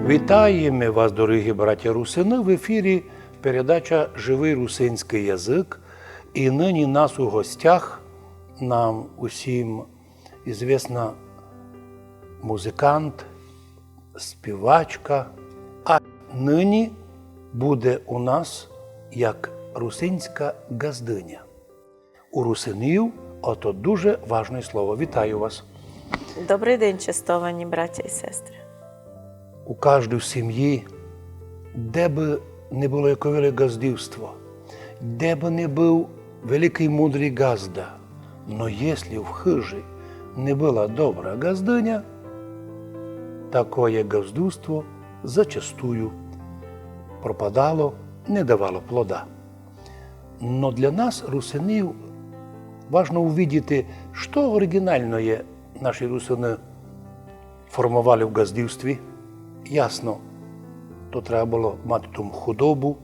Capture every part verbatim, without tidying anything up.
Вітаєме вас, дорогі братя русины! В ефірі передача «Живый русинськый язык». І нині нас у гостях, нам усім известна музикант, співачка. А нині буде у нас як русинська ґаздыня. У русинів ото дуже важне слово. Вітаю вас. Добрый день, честовані братя і сестры. У каждій сімї, де бы не было яке велике ґаздівство, де бы не быв великый мудрый ґазда, но єсли в хыжі не была добра ґаздыня, такоє ґаздівство зачастую пропадало, не давало плода. Но для нас, русинів, важно увидіти, што оригінальноє наші русины формовали в ґаздівстві. Ясно, то треба было мати там худобу,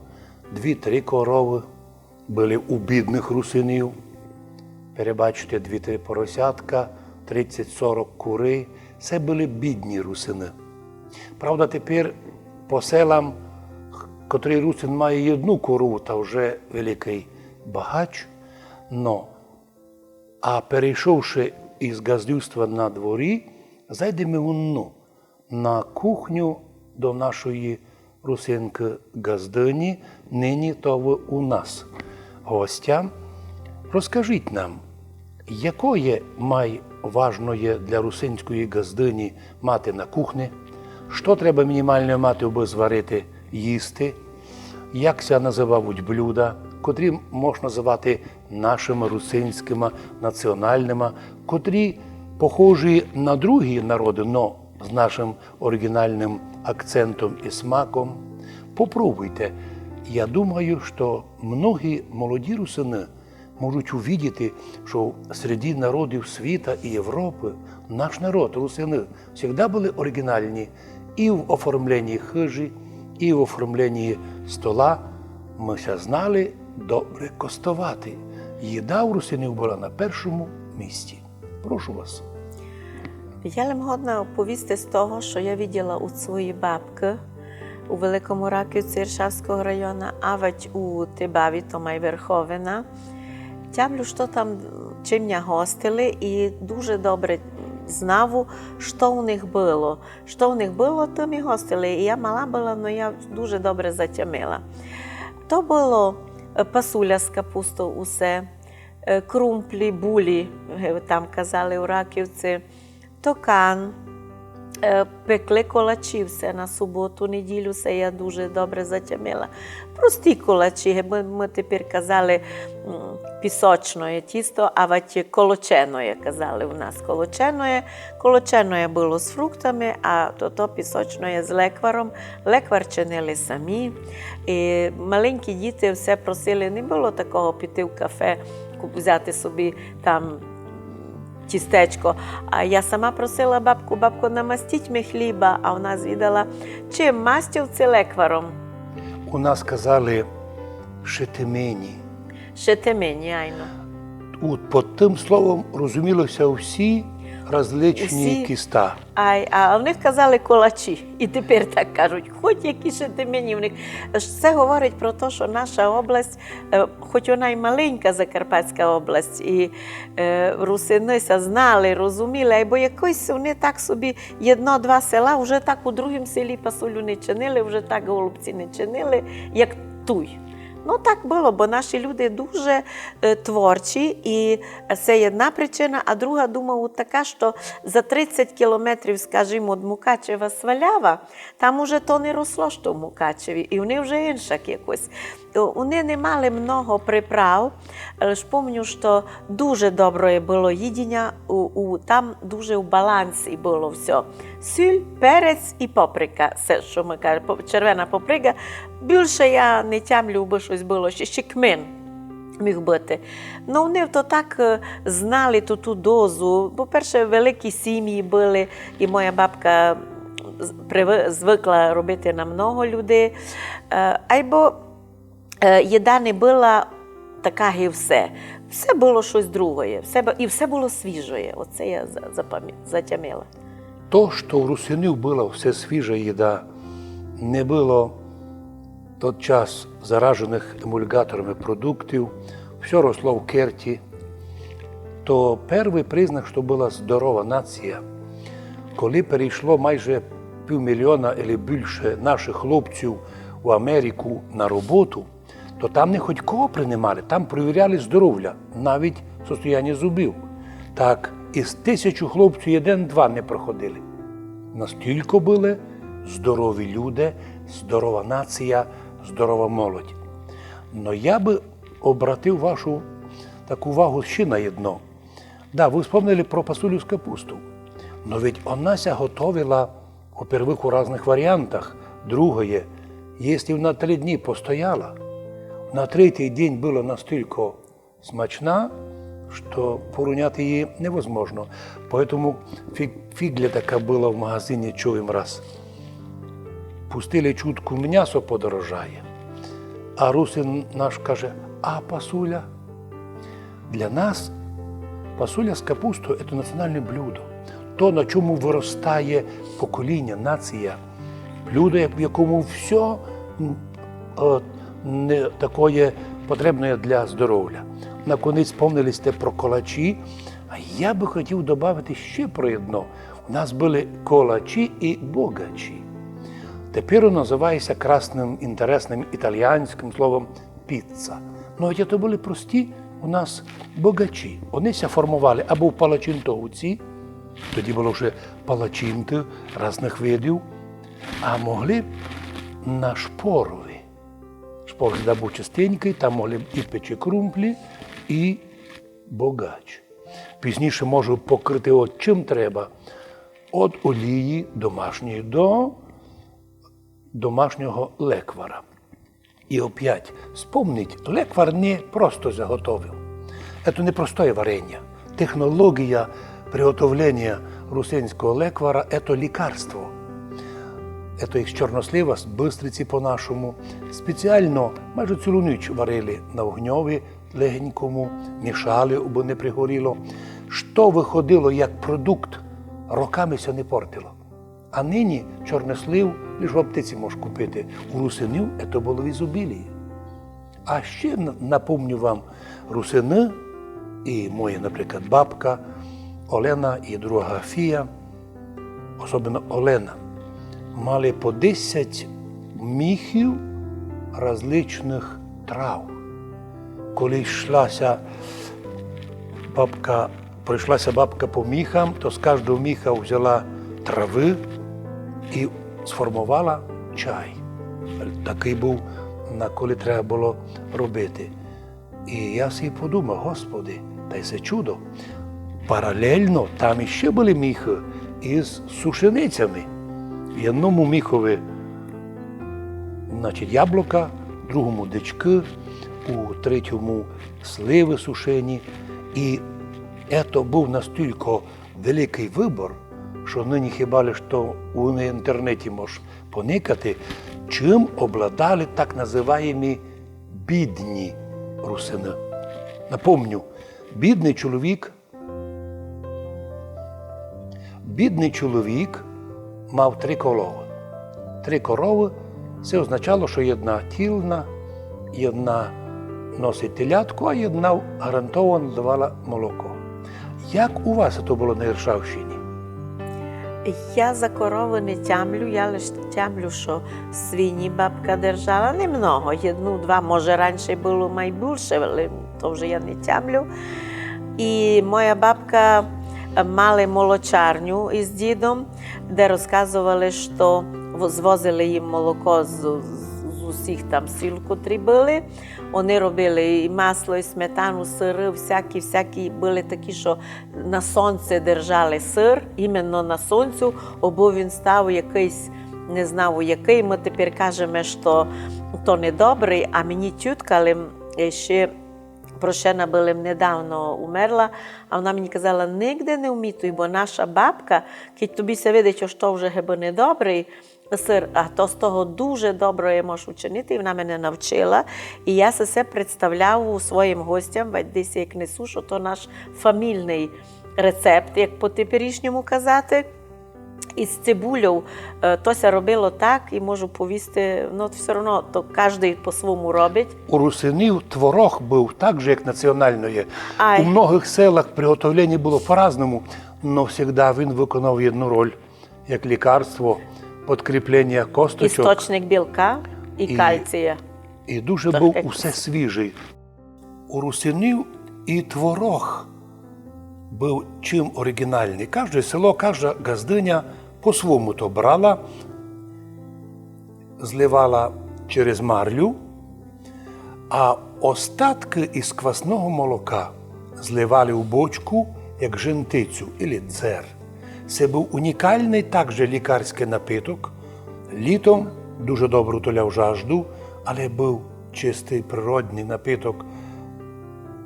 дві-три коровы, были у бідных русинів, перебачте, дві-три поросятка, тридцять-сорок куры. Се были бідні русины. Правда, тепер по селам, котрый русин має єдну корову, та вже великый багач. Но, а перейшовши из ґаздівства на дворі, зайдеме унну, на кухню до нашої русинкы ґаздыні, нині то вы у нас гостя. Розкажіть нам, якоє май важноє для русинської ґаздыні мати на кухні, што треба мінімално мати, абы зварити їсти, як ся называвуть блюда, котрі можна называти нашыма русинськыма, національныма, котрі похожі на другі народы, но з нашым оригінальным акцентом і смаком. Попробуйте. Я думаю, што многі молоді русины можуть увидіти, што среди народів світа і Європы наш народ, русины, всегда были оригінальні і в оформленні хыжі, і в оформленні стола. Мы ся знали добре костовати. Їда у русинів была на першому місці. Прошу вас. Я лем годна оповісти з того, што я виділа у своєї бабкы у Великому Раківці Іршавського района, авадь у Тибаві, то май Верховина. Тямлю, што там, чим ня гостили, і дуже добре знаву, што у них было. Што у них было, тым і гостили. І я мала была, но я дуже добре затямила. То было, е, пасуля з капустов усе, е, крумплі, булі, е, там казали у Раківці, токан, е, пекли колачі все на суботу, неділю, се я дуже добре затямила. Прості колачі, ге, мы, мы тепер казали, м, пісочноє тісто, авадь колоченоє казали у нас. Колоченоє, колоченоє было з фруктами, а то, то пісочноє з лекваром. Леквар чинили самі. І маленькі діти все просили, не было такого піти в кафе, куп-, взяти собі там тістечко. А я сама просила бабку: «Бабко, намастіть ми хліба», а вона звідала: «Чим, мастю ци лекваром?» У нас казали шетемені. Шетемені, айно. От під тым словом розуміло ся всі различні Усі. Кіста. Ай, а в них казали колачі. І тепер так кажуть, хоть які шетемені в них. Се говорить про то, што наша область, е, хоть вона й маленька, Закарпатська область, і, е, русины ся знали, розуміли, айбо якось вони так собі єдно-два села, вже так у другім селі пасулю не чинили, вже так голубці не чинили, як туй. Ну, так было, бо наші люди дуже, е, творчі, і се єдна причина, а друга, думаю, така, што за тридцять кілометрів, скажімо, од Мукачева Свалява, там уже то не росло, што в Мукачеві, і вони вже иншак якось. О, вони не мали много приправ, лиш помню, што дуже доброє было їдіня, у, у, там дуже в балансі было всьо. Сіль, перець і паприка, се, што мы кажеме, по-, червена паприка. Більше я не тямлю, бы штось было, ще, ще кмин міг быти. Но вони то так, е, знали ту, ту дозу. По-перше, великі сімї были, і моя бабка з-, привы-, звыкла робити на много людей. Е, айбо, е, їда не была така, ги все. Все было штось другоє, все бу-, і все было свіжоє. Оце я за-, запам'я-, затямила. То, што в русинів была все свіжа їда, не было тот час зараженых емульґаторами продуктів, всьо росло в керті, то первый признак, што была здорова нація, коли перейшло майже півмільйона или більше нашых хлопців у Америку на роботу, то там не хоть кого принимали, там провіряли здоровля, навіть состояння зубів. Так, из тисячу хлопців єден-два не проходили. Настілько были здорові люди, здорова нація, здорова молодь. Но я бы обратив вашу таку увагу ще на єдно. Да, вы вспомнили про пасулю з капустов. Но ведь она ся готовила, во-первых, у разных варіантах. Другоє, если она три дні постояла, на третій день была настілько смачна, што порівняти її невозможно. Поэтому фі-, фіґля така была в магазині, чув им раз. Пустили чутку, мнясо подорожає. А русин наш каже: «А пасуля?» Для нас пасуля з капустою — это національне блюдо. То, на чому выростає покоління, нація. Блюдо, як-, в якому всьо, м, е, не, такоє потребноє для здоровля. Наконець вспомнили сьте про колачі, а я бы хотів добавити ще про єдно. У нас были колачі і богачі. Тепер воно называє ся красным, інтересным італіянськым словом піца. Но ведь то были прості у нас богачі. Они ся формовали або в палачинтовці, тоді было вже палачинты разных видів, а могли на шпорові. Шпор завжди быв чистенькый, там могли і печи крумплі, і богач. Пізніше можу покрити от чим треба. От олії домашньої до домашнього леквара. І опять, спомніть, леквар не просто заготовив. Це не простоє варення. Технологія приготовлення русинського леквара — це лікарство. Це як чорнослива з Быстриці по-нашому. Спеціално майже цілу ніч варили на огньові легенькому, мішали, абы не пригоріло. Што выходило як продукт, роками ся не портило. А нині чорнослив лиш в аптеці можеш купити. У русинів це было в ізобілії. А ще н-, напомню вам, русины і моя, наприклад, бабка Олена і друга Фія, особливо Олена, мали по десять міхів различных трав. Коли йшла ся бабка, пройшла ся бабка по міхам, то з каждого міха взяла травы і сформовала чай. Такый быв, на коли треба было робити. І я си подумав: «Господи, та й се чудо». Паралельно там іще были міхы із сушеницями. В єдному міхови, значить, яблука, в другому дичкы, у третьому сливы сушені. І ето быв настілько великый выбор, што нині хіба лиш то у інтернеті мож поникати, чим обладали так называємі бідні русины. Напомню, бідный чоловік, бідный чоловік мав три коровы. Три коровы, се означало, што єдна тільна, єдна носить телятко, а єдна гарантовано давала молоко. Як у вас то было на Іршавщині? Я за коровы не тямлю, я лиш тямлю, што свині бабка держала, немного, єдну, два, може, раніше было май булше, але то вже я не тямлю. І моя бабка, е, мали молочарню із дідом, де розказовали, што в-, звозили їм молоко з, з, з усіх там сіл, котрі были. Они робили і масло, і сметану, сыры, всякі, всякі были такі, што на сонце держали сыр, іменно на сонцю, або він став якыйсь, не знаю якый, мы тепер кажеме, што то недобрый, а мені тютка, але, е, ще прощена была, недавно умерла, а она мені казала: «Нигде не умітуй, бо наша бабка, кідь тобі ся видить, што вже гибы недобрый сыр, а то з того дуже доброє можеш учинити», і она мене навчила. І я се, се представляву своїм гостям, вадь десь як несу, што то наш фамільный рецепт, як по теперішньому казати. Із цибульов, е, то ся робило так, і можу повісти, ну, всьо равно, то каждый по-свому робить. У русинів творог быв так же, як національноє. Ай. У многых селах приготовлення было по-разному, но всегда він выконав єдну роль, як лікарство, подкріплення косточок. Істочник білка і кальція. І дуже быв усе свіжый. У русинів і творог быв чим оріґіналный. Кажде село, кажда ґаздыня по-свому то брала, зливала через марлю, а остаткы із квасного молока зливали у бочку, як жентицю, ілі дзер. Се быв унікалный также лікарськый напиток. Літом дуже добре утоляв жажду, але быв чистый природный напиток.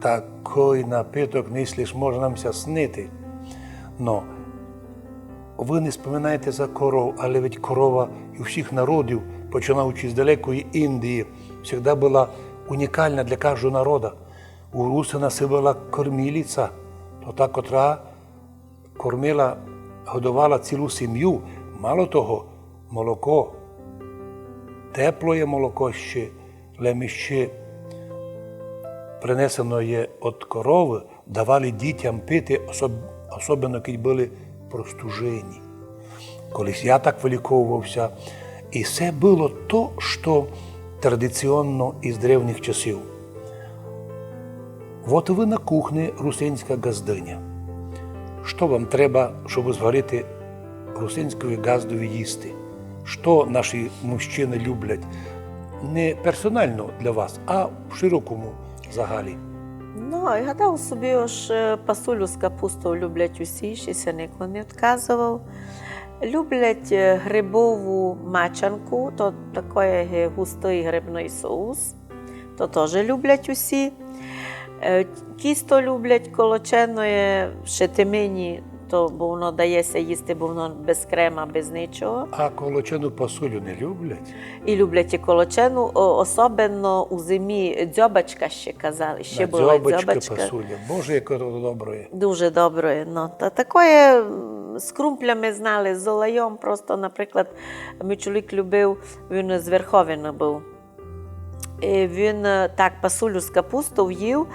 Такый напиток, мислиш, може нам ся снити. Но вы не споминаєте за коров, але ведь корова і у всіх народів, починаючи з далекої Індії, всегда была унікална для каждого народа. У русина се была кормилиця, то та, котра кормила, годовала цілу сім'ю. Мало того, молоко, теплоє молоко ще, лем іще принесеноє од коровы, давали дітям пити, особ-, особенно кідь были простужені. Колись я так выліковував ся. І се было то, што традиційно із древніх часів. Вот вы на кухні, русинська ґаздыня. Што вам треба, щоб зварити русинському ґаздові їсти? Што наші мужчины люблять? Не персонално для вас, а в широкому загалі. Ну, я гадав собі, ож, е, пасулю з капустов люблять усі, ще ся нико не одказовав. Люблять, е, грибову мачанку, то такоє є густый грибный соус. То тоже люблять усі. Е, кісто люблять колоченоє, ще темені, то, бо воно дає ся їсти, бо воно без крема, без нічого. А колочену пасулю не люблять? І люблять і колочену, о-, особенно у зимі дзьобачка ще казали. Ще была дзьобачка. Дзьобачка, пасуля. Боже, яке то добре. Дуже добре. Ну, та такоє, м, з крумплями знали, з олайом просто, наприклад, мій чоловік любив, він з Верховины быв. І він, е, так пасулю з капустов їв,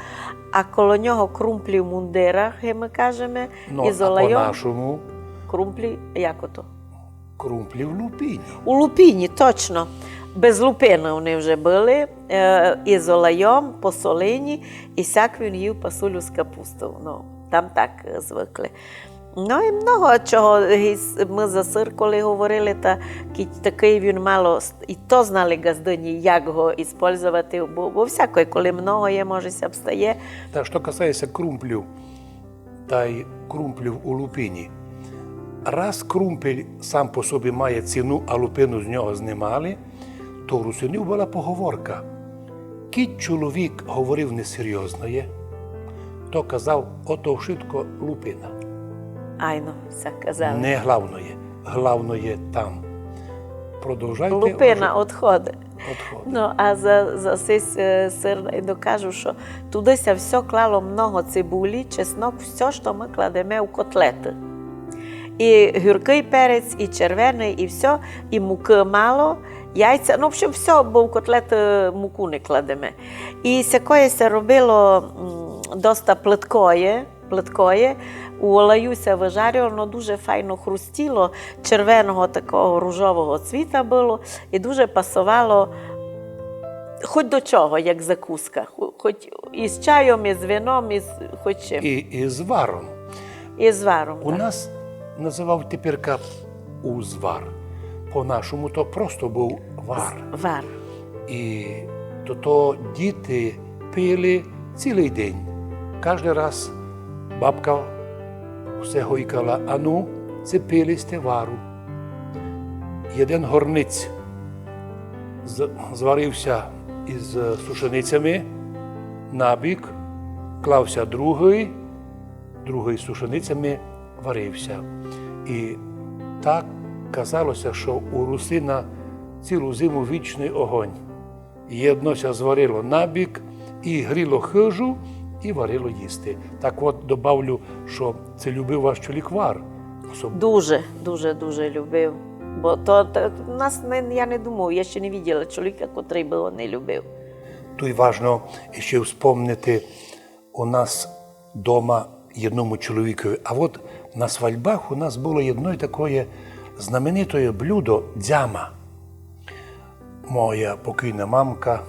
а коло нього крумплі в мундирах, як мы кажеме, ну, із олайом. А по-нашому? Крумплі, як ото? Крумплі в лупині. У лупині, точно. Без лупины они вже были, е, із олайом, посолені, і сяк він їв пасулю з капустов. Ну, там так, е, звыкли. Ну, і много чого. І с-, мы за сыр, коли говорили, та кідь такый він мало с-, і то знали ґаздыні, як го іспользовати, бо, бо всякоє, коли много є, може, ся обстає. Та, што касається крумплів, тай крумплів у лупині. Раз крумпель сам по собі має ціну, а лупину з нього знимали, то у русинів была поговорка. Кідь чоловік говорив несерйозноє, то казав: «Ото вшытко лупина». Айно, всяк казав. Не главноє, главноє там. Продовжайте. Лупина, отходы. Отходы. Ну, а за, за сись, е, сыр, е, докажу, што туды ся всьо клало много цибулі, чеснок, всьо, што мы кладеме у котлеты. І гіркый перець, і червеный, і всьо, і мукы мало, яйця, ну, в общем, всьо, бо в котлеты муку не кладеме. І сякоє ся робило, м, доста плыткоє, плыткоє, у олаю ся выжарювало, воно дуже файно хрустіло, червеного такого ружового цвіта было, і дуже пасовало хоть до чого, як закуска, хо-, хоть із чайом, із вином, із хоть чим. І, і з варом. І з варом, так. У нас называв теперка узвар. По-нашому то просто быв вар. Вар. І то, то діти пили цілый день. Каждый раз бабка все гойкала: «Ану, ци пили сьте вару». Єден горнець з-, зварив ся із сушеницями набік, клав ся другый, другый з сушеницями варив ся. І так казало ся, што у русина цілу зиму вічный огонь. Єдно ся зварило набік, і гріло хыжу, і варило їсти. Так от добавлю, што ци любив ваш чоловік вар. Дуже, дуже, дуже любив. Бо то, то в нас не, я не думаю, я ще не виділа чоловіка, котрий би його не любив. Туй важно ще вспомнити у нас дома єдному чоловікові. А от на свальбах у нас было єдно такоє знаменитоє блюдо дзяма. Моя покійна мамка,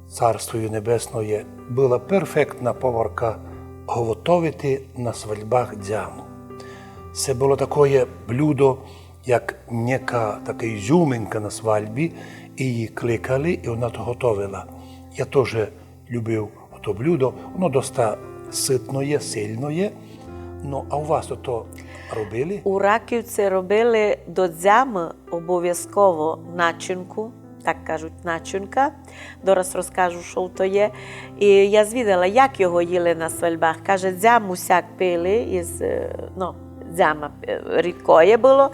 царство їй небесноє, была перфектна поварка готовити на свальбах дзяму. Се было такоє блюдо, як нека така ізюминка на свальбі, і її кликали, і вона то готовила. Я тоже любив ото блюдо, воно доста ситноє, сильноє. Ну, а у вас ото робили? У Раківці робили до дзямы обовязково начинку, так кажуть, начинка. Дораз розкажу, што то є. І я звідала, як його їли на свальбах. Каже, дзяму сяк пили із, е, ну, дзяма, е, рідкоє было.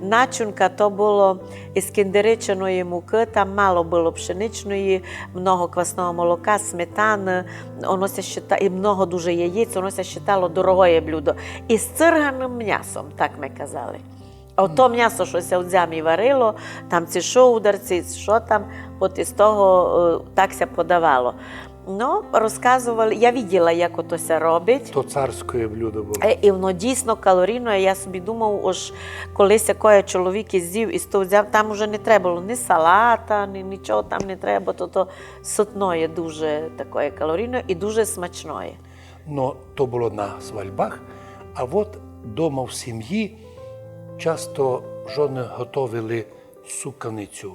Начинка то было із кіндеричаної мукы, там мало было пшеничної, много квасного молока, сметаны, воно ся счита-, і много дуже яєць, воно ся считало дорогоє блюдо. Із цирганым мнясом, так ми казали. Ото мнясо, што ся в дзямі варило, там ці шовдарці, што там, от із того, е, так ся подавало. Ну, розказували, я виділа, як ото ся робить. То царськоє блюдо было. Е, і воно дійсно калорійне. Я собі думав, ож коли сякоє чоловік ізїв із того дзям, там уже не треба было ні салата, ні нічого там не треба, то, то ситноє дуже такоє калорійне і дуже смачноє. Но то было на свальбах, а от дома в сімї часто жоны готовили суканицю.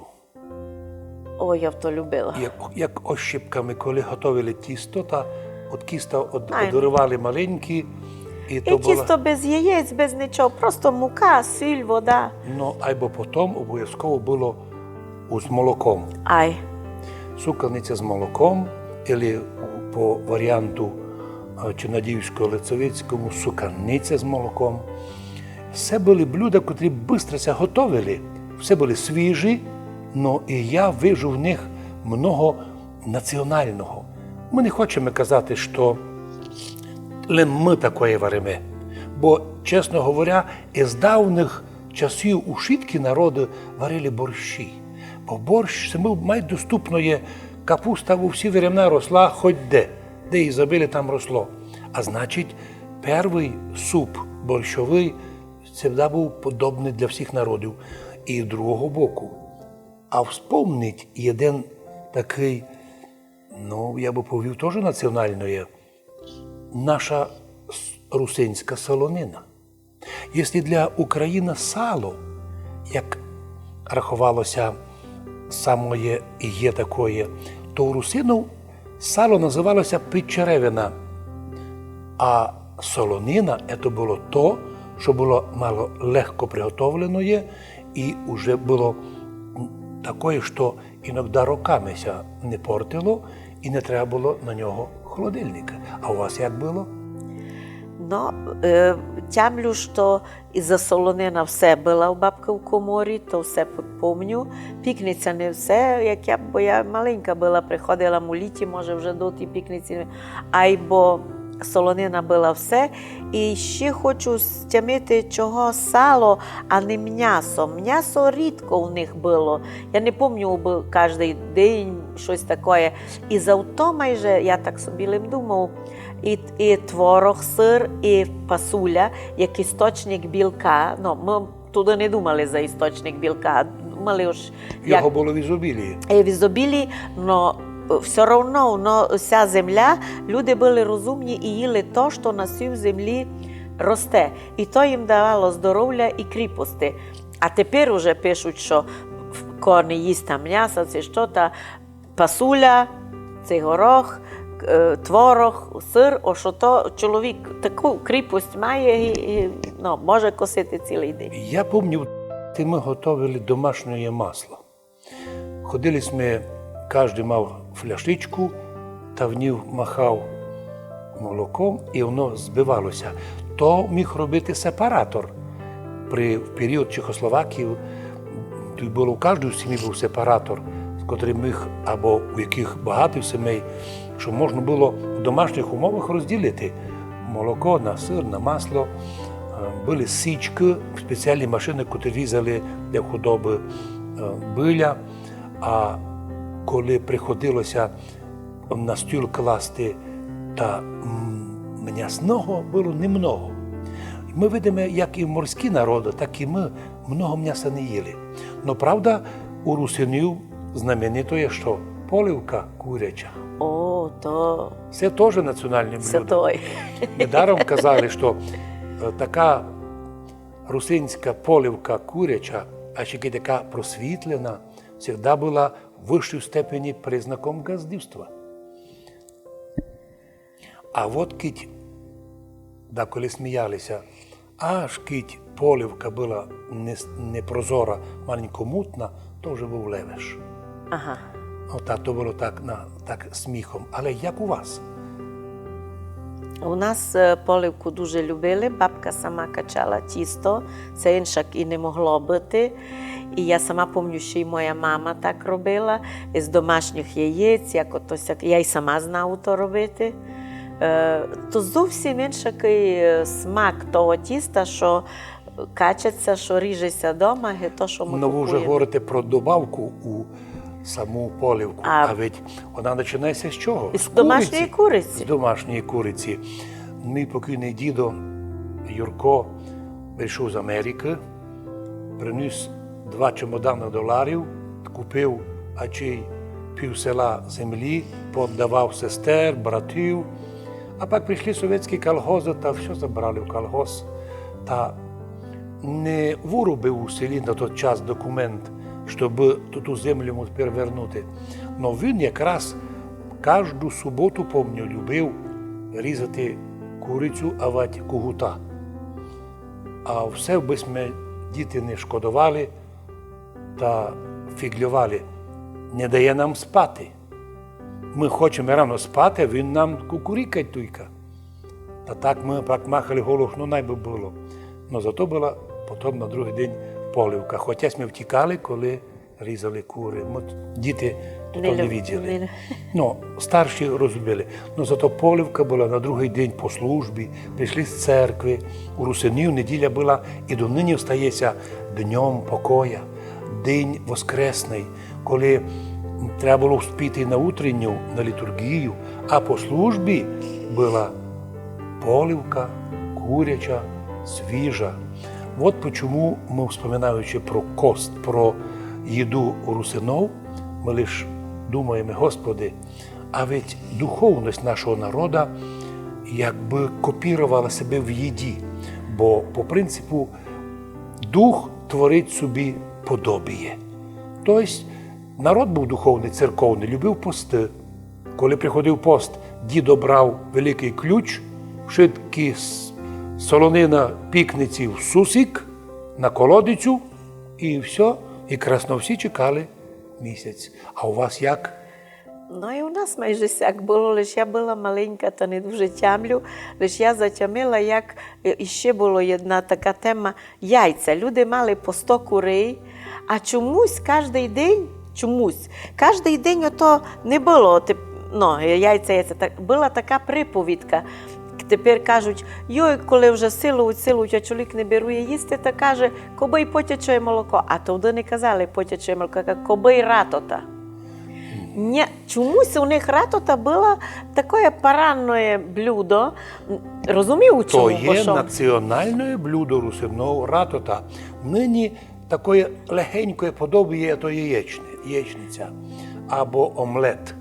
Ой, я то любила. Як, як ощіпками, коли готовили тісто, та от кіста од-, Ай. Одривали маленькі, і І то была тісто без яєць, без нічого, просто мука, сіль, вода. Ну, айбо потом обовязково было у-, з молоком. Ай. Суканиця з молоком, или по варіанту, е, чинадіївсько-лицовицькому, суканиця з молоком. Се были блюда, котрі быстро ся готовили. Все были свіжі, но і я вижу в них много національного. Мы не хочеме казати, што лем мы такоє вариме. Бо, чесно говоря, із давніх часів ушыткі народы варили борщі. Бо борщ, се быв май доступноє, капуста у всі времена росла хоть де. Де її забили, там росло. А значить, первый суп борщовый всегда быв подобный для всіх народів. І з другого боку. А вспомніть єден такый, ну, я бы повів, тоже національноє, наша с-, русинська солонина. Якщо для Україны сало, як раховало ся, самоє і є такоє, то у русинов сало называло ся підчеревина, а солонина, ето было то, што было мало легко приготовленоє і уже было, м, такоє, што іногда роками ся не портило і не треба было на нього холодильника. А у вас як было? Но, е, тямлю, што і за солонина все была у бабкы в коморі, то все п-, помню. Пікниця не все, як я, бо я маленька была, приходила м у літі, може, вже до тій пікниці, айбо солонина была все. І ще хочу стямити, чого сало, а не мнясо. Мнясо рідко у них было. Я не помню, бы каждый день штось такоє. І зато майже, я так собі лим думав, і, і творог, сыр, і пасуля, як істочник білка. Ну, мы туды не думали за істочник білка, думали, ож Його было в ізобілії. Е, в ізобілії, но, е, всьо равно, но ся земля, люди были розумні і їли то, што на сій землі росте. І то їм давало здоровля і кріпости. А тепер уже пишуть, што в-, ко не їсть там мняса, ци што, та пасуля, ци горох, е, творог, сыр, о, што то чоловік таку кріпость має, і, і, ну, може косити цілый день. Я помню, ти мы готовили домашнє масло. Ходили сьме, каждый мав фляшечку, та в ній махав молоком, і воно збивало ся. То міг робити сепаратор. При, в період Чехословакії туй было, у каждій сімї быв сепаратор, з котрым міг, або у якых багатых сімей, што можна было в домашніх умовах розділити молоко на сыр, на масло. Были січкы, спеціалні машины, котрі різали для худобы, е, биля, а коли приходилося на стіл класти, та, м, мнясного было немного. Мы видиме, як і морські народы, так і мы много мняса не їли. Но правда, у русинів знаменитоє што? Поливка куряча. О, то Се тоже національне се блюдо. Той. Недаром казали, што, е, така русинська поливка куряча, а ще й така просвітлена, всегда была в высшій степені признаком ґаздівства. А от кідь, даколи сміялися, аж кідь поливка была не, непрозора, маленько мутна, то вже быв левеш. Ага. Ота, то было так, на, так сміхом. Але як у вас? У нас е, поливку дуже любили, бабка сама качала тісто, се иншак і не могло быти. І я сама помню, што і моя мама так робила, з домашніх яєць, як ото сяк, я й сама знаву то робити. Е, то зовсім иншакый е, смак того тіста, што качать ся, што ріже ся дома, ги то, што мы Ну, вы вже купуєме. Говорите про добавку у саму поливку. А. А ведь вона починається з чого? З домашньої куриці. З домашньої куриці. Мій покійний дідо Юрко прийшов з Америки, приніс два чемоданы доларів, купив ачий пів села землі, пооддавав сестер, братів. А пак прийшли совєтські колгозы та всьо забрали в колгоз. Та не вырубив у селі на тот час документ, щоб ту, ту землю йому тепер вернути. Но він якраз кажду суботу, помню, любив різати курицю, авать кугута. А все бы сьме, діти, не шкодовали та фіґльовали. Не дає нам спати. Мы хочеме рано спати, а він нам кукурікать туйка. Та так мы пак махали голову, ну най бы было. Но зато была потом на другый день поливка. Хотя сьме втікали, коли різали куры. Мы, діти то не лю-, виділи. не лю- Ну, старші розуміли. Но зато поливка была на другый день по службі, прийшли з церкви. У русинів неділя была і донині остається днем покоя, день воскресный, коли треба было вспіти на утренню, на літурґію, а по службі была поливка куряча, свіжа. Вот почему мы, вспоминаючи про кост, про їду у русинов, мы лиш думаєме: Господи, а ведь духовность нашого народа якбы копіровала себе в їді, бо по принципу дух творить собі подобіє. То єсть народ быв духовный, церковный, любив посты. Коли приходив пост, дідо брав великый ключ, вшыткі с-, солонина, пікниці в сусік, на колодицю, і всьо, і красно всі чекали місяць. А у вас як? Ну і у нас майже сяк было, лиш я была маленька, та не дуже тямлю, лиш я затямила, як е, іще была єдна така тема, яйця. Люди мали по сто курей, а чомусь каждый день, чомусь, каждый день ото не было, тип-, ну, яйця, яйця, так, была така приповідка. Тепер кажуть: йой, коли вже силують, силують, а чоловік не берує їсти, та каже: кобы й потяче молоко. А тогды не казали потяче молоко, ка-, кобы й ратота. Ні, чомусь у них ратота была такоє парадноє блюдо. М, розумію, То чому, бо є што національне блюдо русинов, ратота. Нині такоє легенькоє подобіє, то яєчне, яєчниця або омлет.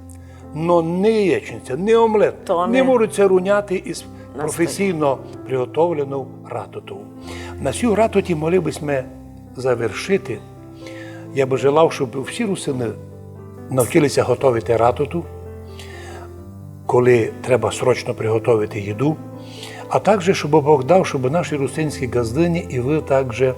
Но не яєчниця, не омлет. То не не. Можуть ся рунять із Наскільки. Професійно приготовлену ратоту. На сю ратоті могли бы сьме завершити. Я бы желав, щоб всі русины навчили ся готовити ратоту, коли треба срочно приготовити їду, а также, щоб Бог дав, щоб наші русинські ґаздыні і вы также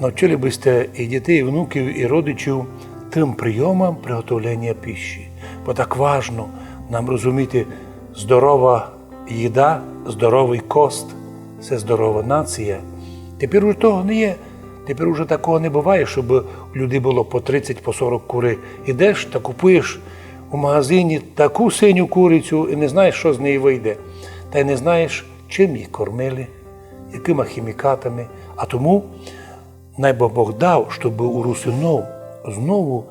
навчили бы сьте і дітей, і внуків, і родичів тым прийомам приготовлення пищі. Бо так важно нам розуміти: здорова їда, здоровый кост — се здорова нація. Тепер уже того не є. Тепер уже такого не быває, щоб у людей было по тридцять, по сорок курей. Ідеш та купуєш у магазині таку синю курицю і не знаєш, што з неї выйде. Та й не знаєш, чим їх кормили, якыма хімікатами. А тому най бы Бог дав, щоб у русинов знову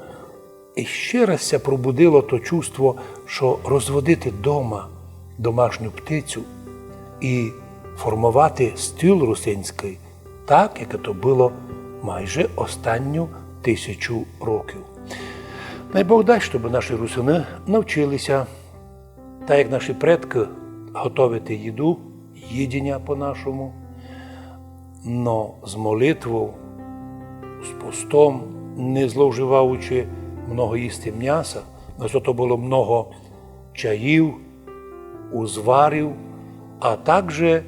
іщи раз ся пробудило то чувство, што розводити дома домашню птицю і формовати стіл русинськый так, як то было майже останню тисячу років. Най Бог дасть, щоб наші русины навчили ся, так як наші предкы, готовити їду, їдіня по-нашому, но з молитвов, з постом, не зловживаючи много їсти мняса, но зато было много чаїв, узварів, а также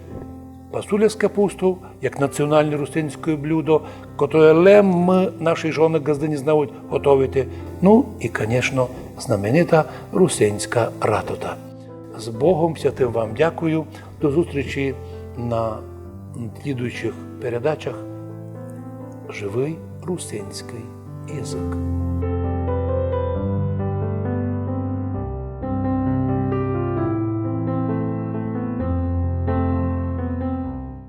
пасуля з капустов, як національне русинське блюдо, котре лем мы, наші жоны ґаздыні, знають готовити. Ну і, конечно, знаменита русинська ратота. З Богом святым вам дякую. До зустрічі на слідуючых передачах. Живый русинськый язык.